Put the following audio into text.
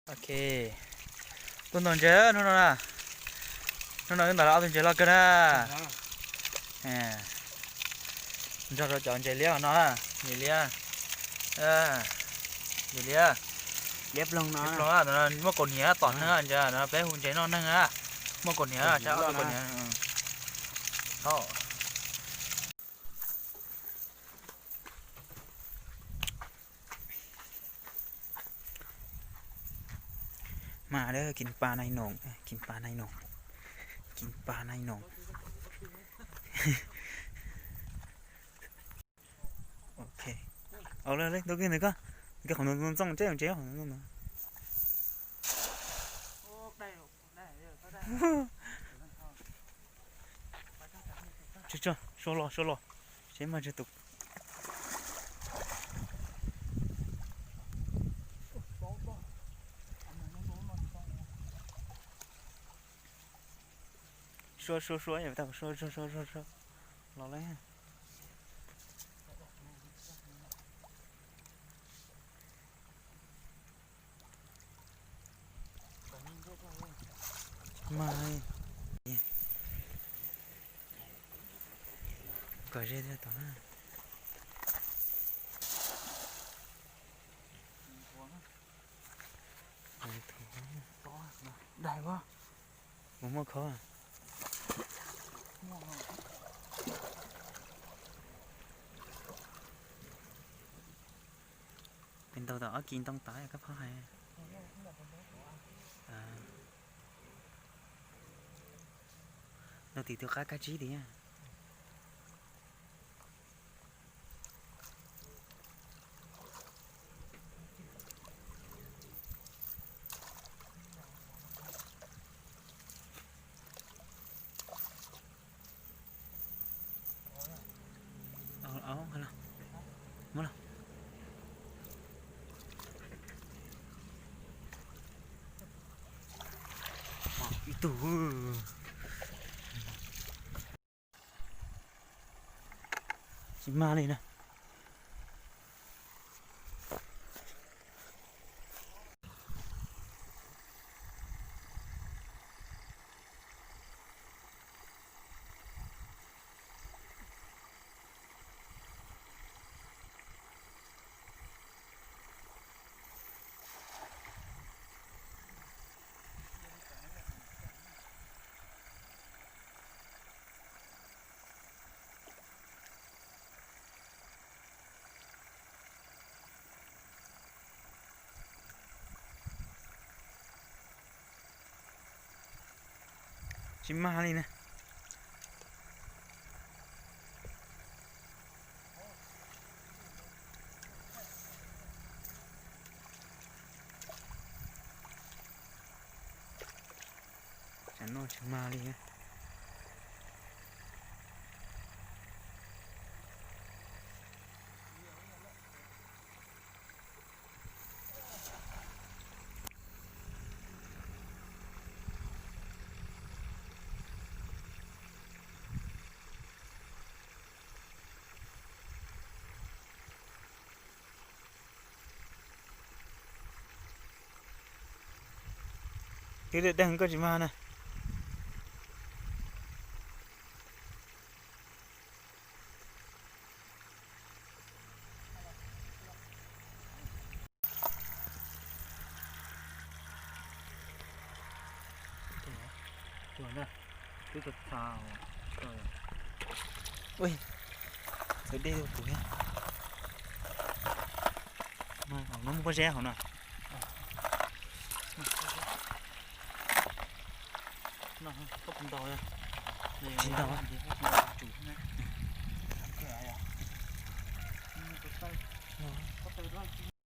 Ok, tuaj ntaus ntses hnub no na. Hnub no wb ntaus ob tug ntses loj kawg na. Nrog rau cov ntses liab no na, ntses liab, ntses liab, liab ploog no, muaj kaus hniav tom neeg, ntses no peb hu ntses noj neeg na. Muaj kaus hniav, tsab ob tug kaus hniav. Mas da, kis pas nai noos, kis pas nai noos, kis pas nai noos. Ok, au le, ntau kiag ntawd koj, koj qhov ntoo ntxooj teb ntses qhov ntoo ntxooj ntawd. Tso, tso, sua los, sua los, seb mas tsis tus. Sua, sua, sua, sua, sua, sua, sua los lawm. Mas kom ze tau na. Daig, ua muaj khob. Pem ntaus tom ob kis ntoo tod koj phob hais. Ntaus tim tus qab kab tsib tim. Ib tug tsis mag li na. Tsis mag li na. Tam no tsis mag li. Twb dej deeg koj tsis mag na. Ua, txawv dej rau kuv thiab. Mas hauv no muaj pob zeb hauv no. Tsis ntaus.